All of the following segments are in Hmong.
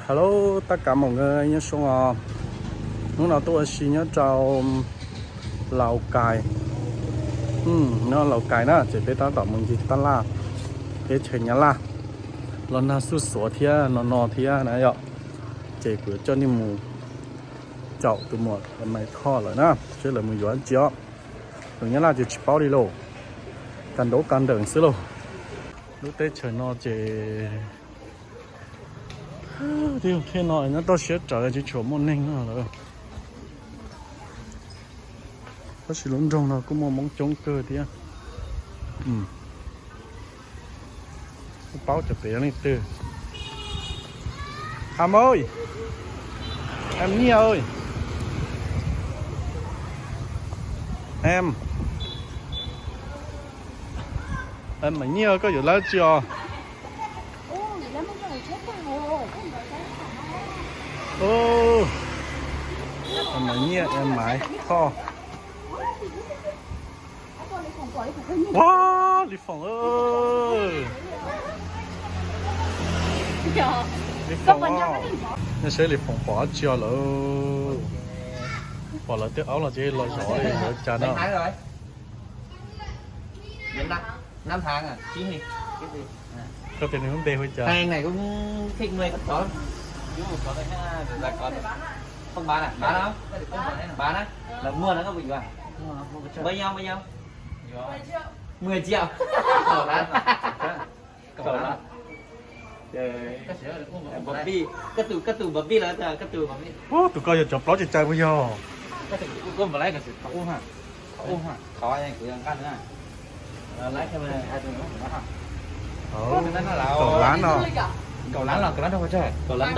Hello, tab kav moom nyob zoo os. Hnub no tuaj ua si nyob rau Laus Kais. Nyob Laus Kais na ces peb tab tom mus ncig tab laj, teb chaws Nyab Laj, los nag xuj xuav thiab no no thiab na yom. Ces kuv yuav coj nej mus caum tus muam Maiv Thoj lawm na, seb lawv mus yuav dab tsi os. Lus Nyab Laj ces tsis paub li lauj, kab ntaub kab ntees xwb lauj. Lub teb chaws no ces tib zoo thiab no nyob toj siab rawv tsis tshua muaj neeg no lawm. Tab sis lub nroog no kuj muaj Hmoob coob kawg thiab. Paub cov pem leej twg. Hamo ơi, em Nhiêu ơi, em, em Maiv Nhiêu, koj yuav lab tsi os? Ua, Maiv Nyiaj, Maiv Thoj. Ua, Lis Foom, Lis Foom, nej saib Lis Foom pom dab tsi lawm? Pom lawv tej aub los ces los zov li lawv cas no. Koj tias nws lub npe hu cas? Ub, tus koj yog cov plaub cai cai puas yog? Kaum lab no. Tsib lab. Nkawd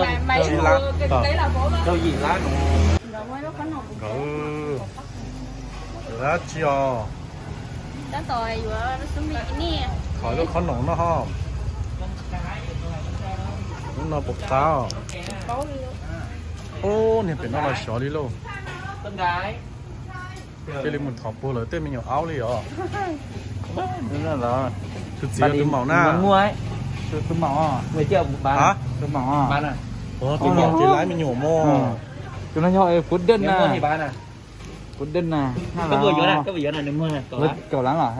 lab tsi os? Thov lub qhob noom no ho. Lub no puas qab os? Ub, niag pem no los xyov li lauj. Cia li mus thov puag lawv tej me nyuam aub li os. Tus txiv, tus maum na. Tus maum ces lab me nyuam mog. Tus no yog Phú Đinh na. Phú Đinh na. Kaum lab los?